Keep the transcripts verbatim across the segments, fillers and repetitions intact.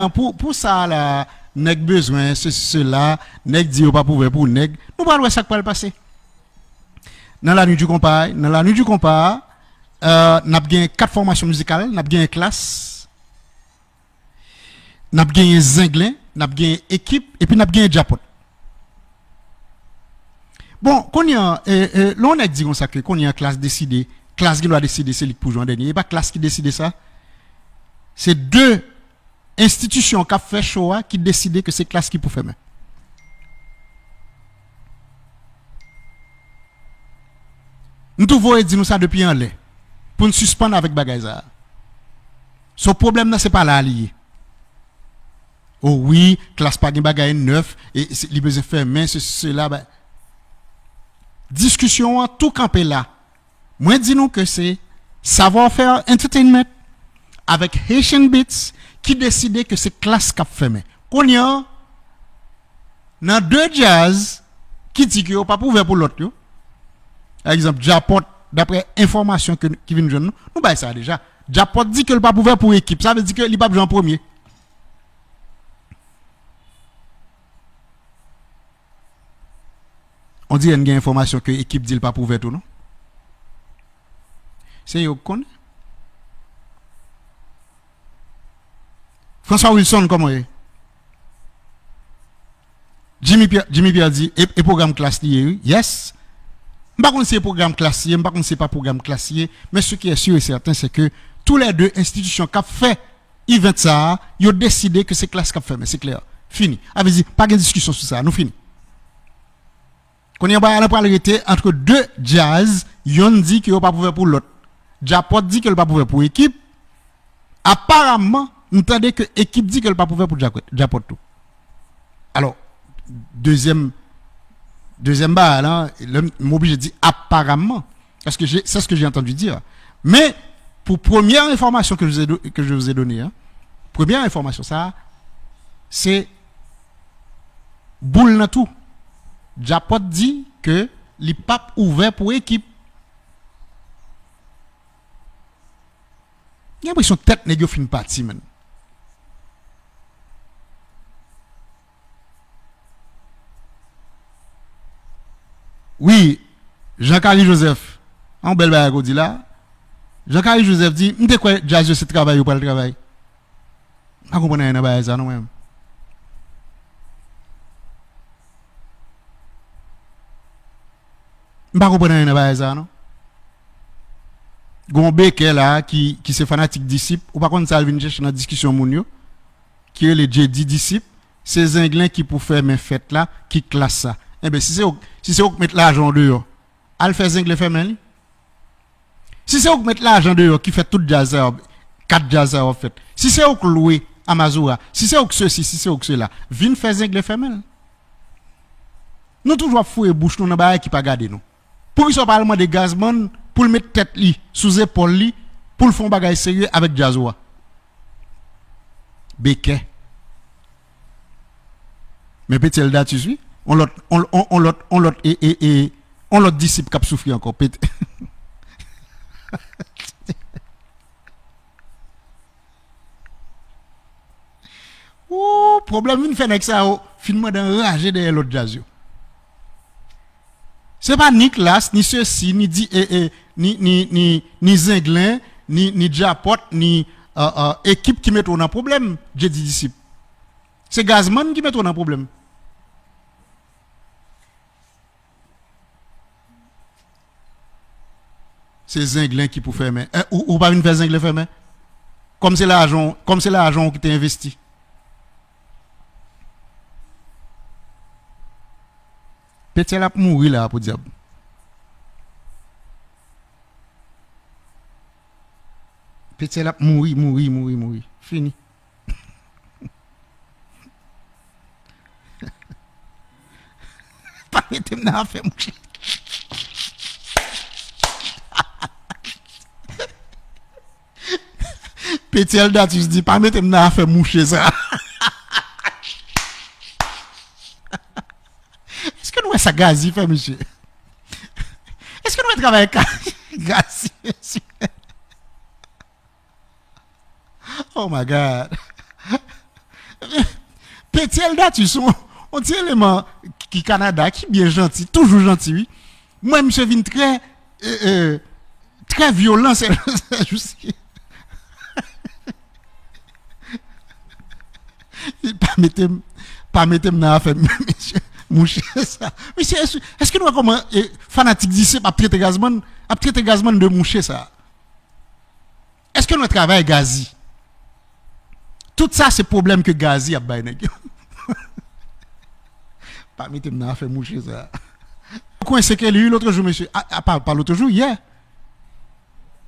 pou, pou sa la, nèg bezwen, sesi, sela, nèg di yo p ap ouvè pou nèg. Nou pral wè sa k pral pase. Nan la nuit du compas, nan la nuit du compas, euh, n ap gen kat fòmasyon mizikal, n ap gen klas, n ap gen zenglen, n ap gen ekip, epi n ap gen djapòt. Bon, kounye a, e, e, lè yon nèg di konsa ke kounye a klas deside, klas gen dwa deside se li k pou jwe an dènye. E pa klas ki deside sa. Se de enstitisyon k ap fè cho a ki deside ke se klas ki pou fèmen. M tou voye di nou sa depi anlè, pou n sispann avèk bagay sa a. So, pwoblèm nan se pa la li ye. O wi, klas pa gen bagay nèf, e se, li bezwen fèmen, se, sela, ba, diskisyon an tou kanpe la. Mwen di nou ke se Savoir Faire Entertainment avèk Haitian Beats ki deside ke se klas k ap fèmen. Kounye a, nan de djaz ki di ke yo p ap ouvè pou lòt yo, pa egzanp, Djapòt, daprè enfòmasyon ke, ki vin jwenn nou, nou bay sa deja. Djapòt di ke l p ap ouvè pou Ekip, sa vle di ke li p ap jwe an premye. On dirè n gen enfòmasyon ke Ekip di l p ap ouvè tou, non? Se yo k konnen. François Wilson, kòman w ye? Jimmy Pierre, Jimmy Pierre di, e, e pwogram klas li ye, wi. Yes. M pa konn si e pwogram klas li ye, m pa konn si e pa pwogram klas li ye, men ce qui est sûr et certain, c'est que tous les deux enstitisyon k ap fè event sa a, yo deside ke se klas k ap fèmen, se klè. Fini. A vle di, pa gen diskisyon sou sa, nou fini. Kounye a, bagay la pral rete antre de djaz, yonn di ke yo p ap ouvè pou lòt. Djapòt di ke l p ap ouvè pou Ekip. Aparamman, m tande ke Ekip di ke l p ap ouvè pou Djapòt, Djapòt tou. Alò, dezyèm, dezyèm bagay la, lè m, m oblije di aparamman, paske je, c'est ce que j'ai entendu dire. Men, pou premyè enfòmasyon ke je vous ai do-, ke je vous ai donné, hein, premyè enfòmasyon sa a, se boul nan twou. Djapòt di ke li p ap ouvè pou Ekip. Gen enpresyon tèt nèg yo fin pati, menn. Wi, Jean Carly Joseph, yon bèl bagay ke w di la. Jean Carly Joseph di, m te kwè djaz yo se travay yo pral travay. M pa konprann anyen nan bagay sa non, mwen menm. M pa konprann anyen nan bagay sa non. Gon Bekè la ki, ki se fanatik Disip, ou pa konn sa l vin chèche nan diskisyon moun yo, ki rele Jedi Disip, se Zenglen ki pou fèmen fèt la, ki klas sa. Enben, si se ou, si se ou k met lajan w deyò, al fè Zenglen fèmen li. Si se ou k met lajan deyò ki fè tout djaz sa yo, kat djaz sa yo ap fèt. Si se ou k lwe Amazura, si se ou k sesi, si se ou k sela, vin fè Zenglen fèmen l. Nou toujou ap foure bouch nou nan bagay ki pa gade nou. Poukisa w pa al mande Gazman pou l met tèt li sou zepòl li, pou l fè yon bagay serye avèk djaz ou a? Bekè. Men Petyèl Datus, wi. On lòt, on, on, on lòt, on lòt, e, e, e, on lòt disip k ap soufri ankò. Pet-, Woo, pwoblèm vin fè nèg sa yo fin mande anraje dèyè lòt djaz yo. Se pa ni klas, ni sesi, ni di, e, e, ni, ni, ni, ni Zenglen, ni, ni Djapòt, ni, e, e, Ekip ki mete w nan pwoblèm, Jedi Disip. Se Gazman ki mete w nan pwoblèm. Se Zenglen ki pou fèmen. E, ou, ou pa vin fè Zenglen fèmen? Kòm se lajan, kòm se lajan w ki te envesti. Petyèl ap mouri la, podyab. Petyèl ap mouri, mouri, mouri, mouri. Fini. Pa mete m nan afè mouche. Petyèl Datus di, pa mete m nan afè mouche sa. Èske nou wè sa Gazi fè, mesye? Èske nou wè travay Gazi, mesye? Oh my God. Ti Eldatus, on, on ti eleman ki Kanada, ki byen janti, toujou janti, wi. Mwen, misye vin trè, e, e, trè vyolan, sè, sè jousi. Pa mete m, pa mete m nan afè m, mesye. Mouche sa. Mesye, èske, èske nou wè kòman, e, fanatik Disip ap trete Gazman, ap trete Gazman de mouche sa? Èske nou wè travay Gazi? Tout sa se pwoblèm ke Gazi ap bay nèg yo. Pa mete m nan afè mouche sa. Kwense Kelly, wi, lòt jou, mesye. A, a, pa, pa lòt jou, yè.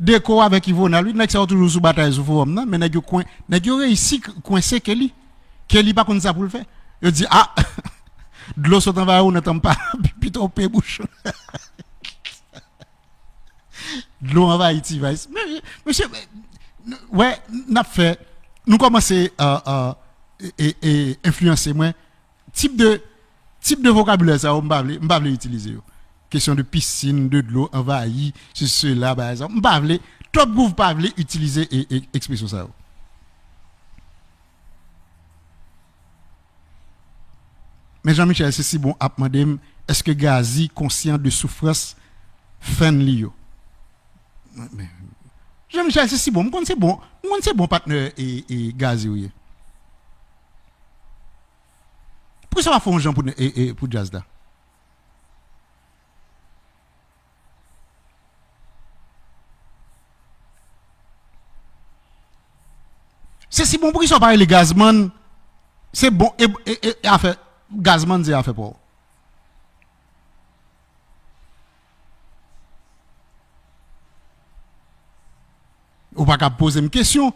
Deko avèk Ivonal, wi, nèg sa yo toujou sou batay sou fowòm nan, men nèg yo kwen, nèg yo reyisi k-, kwense Kelly. Kelly pa konn sa pou l fè. Yo di, a, dlo sot anvayi w nan tanm pa, pito w pe bouch ou. Dlo anvayi T-Vice. Men, mesye, men, wè, n ap fè, nou kòmanse, e, e, e, e, enfliyanse mwen. Tip de, tip de vokabilè sa yo, m pa vle, m pa vle itilize yo. Kesyon de pisin, de dlo anvayi, sesi, sela, bagay sa. M pa vle, Top Groove pa vle itilize e, e, ekspresyon sa yo. Men Jean Michel Cesibon ap mande m, èske Gazi konsyan de soufrans fàn li yo? Men, Jean Michel Cesibon, m konn se bon, m konn se bon patnè e, e Gazi w ye. Poukisa w pa fè yon jan pou, e, e, pou djaz la? Cesibon, poukisa w pa rele Gazman? Se bon, e, e, e, e afè, Gazman se afè pa w. Ou pa ka poze m kesyon.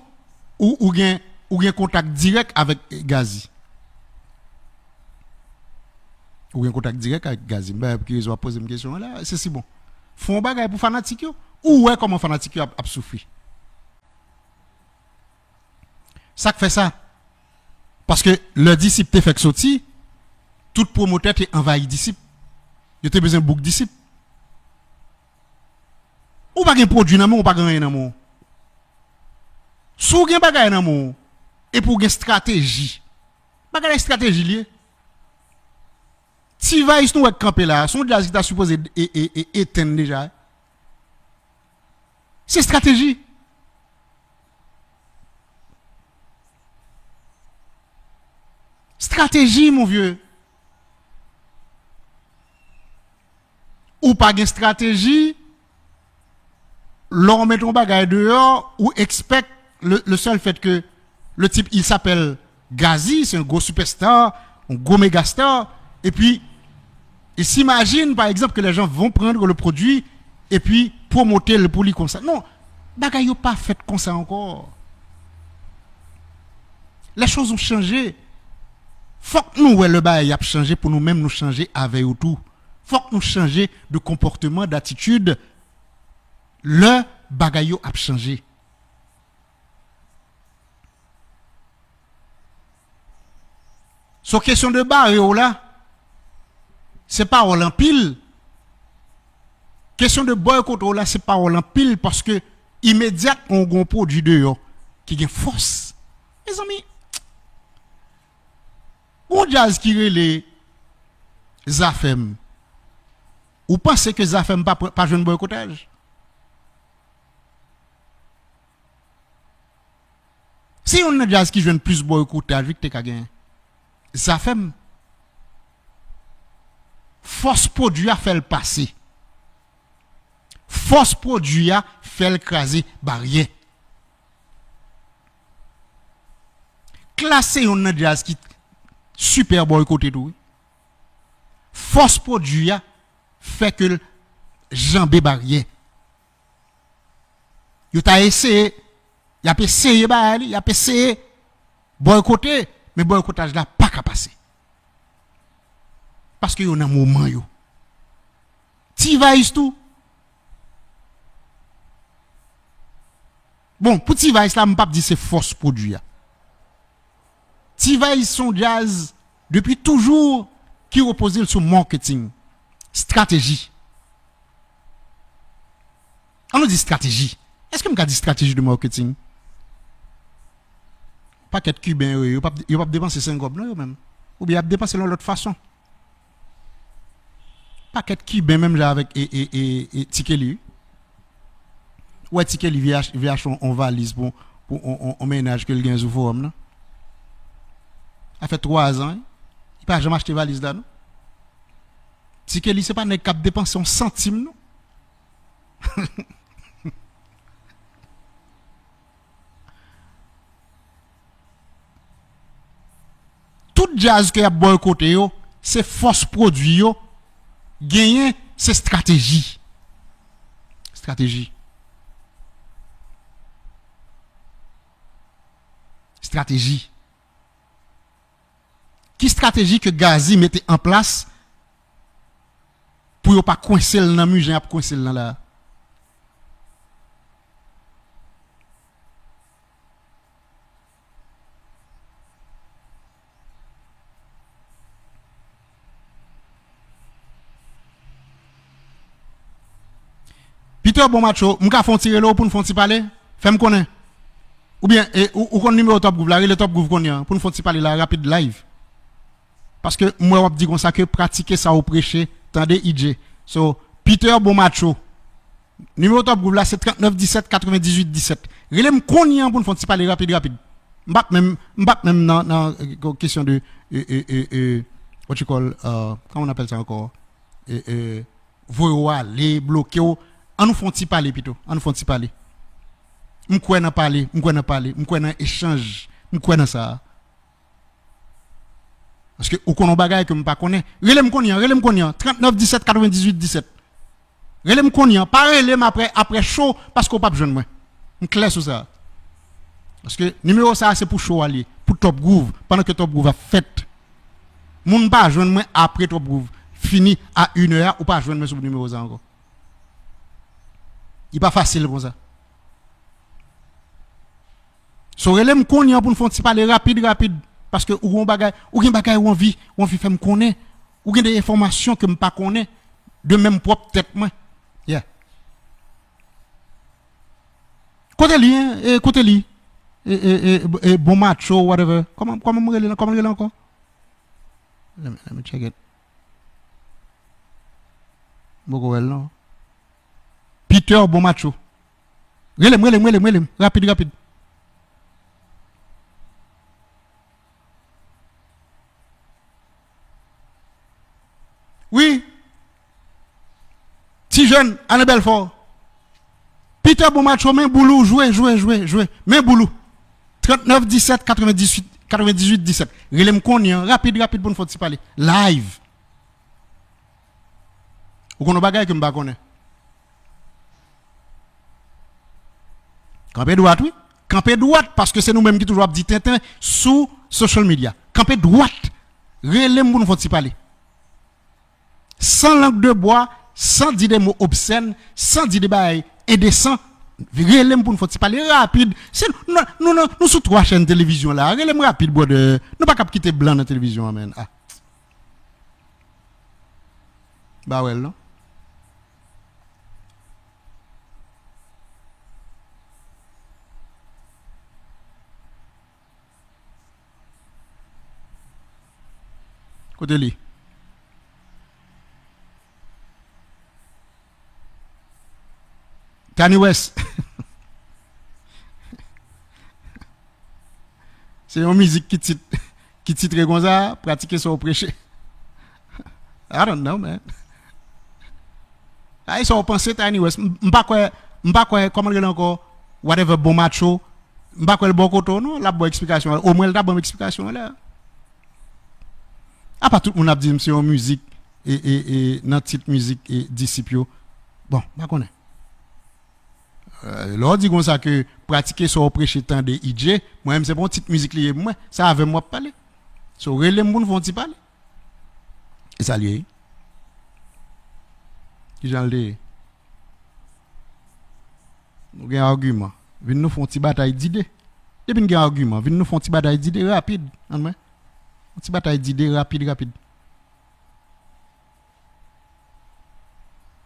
Ou, ou gen, ou gen kontak dirèk avèk Gazi. Ou gen kontak dirèk avèk Gazi. M pa wè pou ki rezon w ap poze m kesyon an la. Cesibon, fè yon bagay pou fanatik yo. Ou wè kòman fanatik yo ap, ap soufri. Sa k fè sa? Paske lè Disip te fèk soti, tout pwomotè te anvayi Disip. Yo te bezwen bouk Disip. Ou pa gen pwodui nan men w, ou pa gen anyen nan men w. Si w gen bagay nan men w, epi w gen estrateji, bagay la estrateji l ye. T-Vice nou wè k kanpe la, se yon djaz ki ta sipoze e, e, e, etenn deja. Se estrateji. Estrateji, mon vieux. Ou pa gen estrateji, lè w mete yon bagay deyò, ou expect le, le seul fait que le type, il s'appelle Gazi, se yon gwo superstar, yon gwo megastar, epi il s'imagine, par exemple, que les gens vont prendre le produit epi pwomote l pou li konsa. Non, bagay yo pa fèt konsa ankò. Les choses ont changé. Fòk nou wè lè bagay ap chanje pou nou menm nou chanje avè yo tou. Fòk nou chanje de konpòteman, datitid, lè bagay yo ap chanje. So, kesyon de bare w la, se pawòl anpil. Kesyon de bòykote w la, se pawòl anpil, paske imedyatman w gen yon pwodui deyò ki gen fòs. Mezanmi, gon djaz ki rele Zafèm. Ou panse ke Zafèm pa, pa jwenn bòykotaj? Se youn nan djaz ki jwenn plis bòykotaj wi ki te ka genyen. Zafèm. Fòs pwodui a fè l pase. Fòs pwodui a fè l kraze baryè. Klass se youn nan djaz ki sipè bòykote tou wi. Fòs pwodui a fè ke l janbe baryè. Yo ta eseye, y ap eseye bagay li, y ap eseye bòykote, men bòykotaj la pa ka pase. Paske yo nan moman yo. T-Vice tou. Bon, pou T-Vice la, m p ap di se fòs pwodui a. T-Vice se yon djaz depi toujou ki repoze l sou marketing, estrateji. An nou di estrateji. Èske m ka di estrateji de marketing? Pakèt Kiben yo ye, yo p ap, yo p ap depanse senk kòb non yo menm. Oubyen y ap depanse l yon lòt fason. Pakèt Kiben menm jan avèk e, e, e, e Ti Kelly, wi. Ou wè Ti Kelly vin ach-, vin achte yon, yon valiz pou, pou yon, yon, yon mennaj ke l gen sou fowòm nan. Sa fè twa zan, wi. Li pa janm achte valiz la, non. Ti Kelly se pa nèg k ap depanse yon santim, non. Tout djaz ke y ap bòykote yo, se fòs pwodui yo genyen, se estrateji. Estrateji. Estrateji. Ki estrateji ke Gazzy mete an plas pou yo pa kwense l nan mi jan y ap kwense l nan la a? Peter Bon Macho, m ka fè yon ti rele w pou n fè yon ti pale? Fè m konnen. Oubyen, e, ou, ou konn nimewo Top Groove la, rele Top Groove kounye a, pou n fè yon ti pale la, rapid, live. Paske m wè w ap di konsa ke pratike sa ou preche, tande, I J. So, Peter Bon Macho. Nimewo Top Groove la se trannèf disèt katrevendizuit disèt. Rele m kounye a pou n fè yon ti pale rapid, rapid. M p ap menm, m p ap menm nan, nan, e, kesyon de, e, e, e, e, what you call, euh, comment on appelle ça encore? E, e, voye w ale, bloke w. An nou fè yon ti pale pito. An nou fè yon ti pale. M kwè nan pale, m kwè nan pale, m kwè nan echanj, m kwè nan sa. Paske ou konn yon bagay ke m pa konnen. Rele m kounye a, rele m kounye a. Trannèf disèt katrevendizuit disèt. Rele m kounye a. Pa rele m apre, apre show, paske w p ap jwenn mwen. M klè sou sa. Paske nimewo sa a se pou show a li ye, pou Top Groove, pandan ke Top Groove ap fèt. Moun pa jwenn mwen apre Top Groove fini a inè a, ou pa jwenn mwen sou nimewo sa a ankò. Li pa fasil konsa. So, rele m kounye a pou n fè yon ti pale rapid, rapid. Paske ou gen bagay, ou gen bagay ou anvi, ou anvi fè m konnen. Ou gen de enfòmasyon ke m pa konnen de menm pwòp tèt mwen. Yeah. Kote li, en? E, kote li? E, e, e, e, Bon Macho, whatever. Kòman, kòman m rele l, kòman l rele ankò? Let me, let me check it. M poko wè l non. Peter Bon Macho. Rele m, rele m, rele m, rele m. Rapid, rapid. Wi. Ti jèn, Alain Belfort. Peter Bon Macho, men boul ou, jwe, jwe, jwe, jwe. Men boul ou. Trannèf disèt katrevendizuit katrevendizuit disèt. Rele m kounye a, rapid, rapid pou n fè yon ti pale. Live. Ou konn yon bagay ke m pa konnen. Kanpe dwat, wi. Kanpe dwat, paske se nou menm ki toujou ap di tenten sou social media. Kanpe dwat. Rele m pou n fè yon ti pale. San lang de bwa, san di de mo obsèn, san di de bagay endesan, rele m pou n fè yon ti pale rapid. Se, nou, nou, nou, nou sou twa chèn televizyon la. Rele m rapid, brother. Nou pa kab kite blan nan televizyon an, man. Ah. M pa wè l, non. Kote li? Kanye West. Se yon mizik ki tit, ki titre konsa, pratike sa w preche. I don't know, man. Ay, sa w panse, Kanye West? M, m pa kwè, m pa kwè, kòman l rele ankò? Whatever, Bon Macho. M pa kwè l bò kote w, non, l ap ba w eksplikasyon. Omwen, l ta ban m eksplikasyon an lè a. Apa tout moun ap di m se yon mizik, e, e, e, nan tit mizik, e, disip yo. Bon, m pa konnen. Euh, lè w di konsa ke pratike sa w preche tande I J, mwen menm se pa yon tit mizik li ye pou mwen, se avè m w ap pale. So, rele m pou n fè yon ti pale. E sa l ye. Kijan l te ye? Nou gen agiman. Vin nou fè yon ti batay dide. Depi n gen agiman, vin nou fè yon ti batay dide rapid. Ann mwen. Yon ti batay dide rapid, rapid.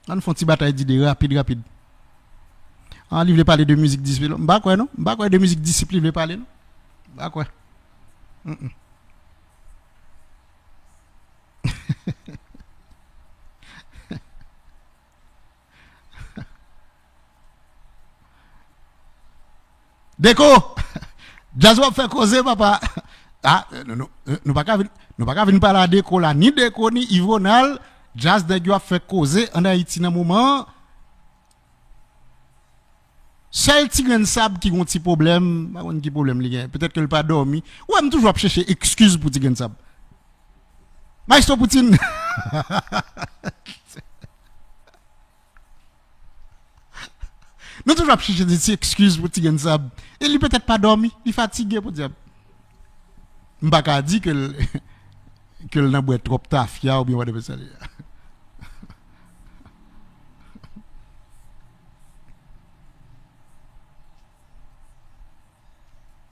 Ann fè yon ti batay dide rapid, rapid. Ah, li vle pale de mizik disip. M pa kwè, non. M pa kwè de mizik disip li vle pale, non. M pa kwè. Mm-mm. Deko! Djaz w ap fè koze, papa. Ah, nou, nou, nou pa ka vin, nou pa ka vin pale a Deko la. Ni Deko, ni Yves Ronald. Djaz nèg yo ap fè koze ann Ayiti nan moman an. Sèl Ti Grenn Sab ki gon ti pwoblèm, m pa konn ki pwoblèm li gen. Petèt ke l pa dòmi. Ou wè, m toujou ap chèche ekskiz pou Ti Grenn Sab. Maestro Poutine. Nou toujou ap chèche de ti ekskiz pou Ti Grenn Sab. E li petèt pa dòmi, li fatige, podyab. M pa ka di ke l, ke l nan bwè twòp tafya oubyen whatever sa ye.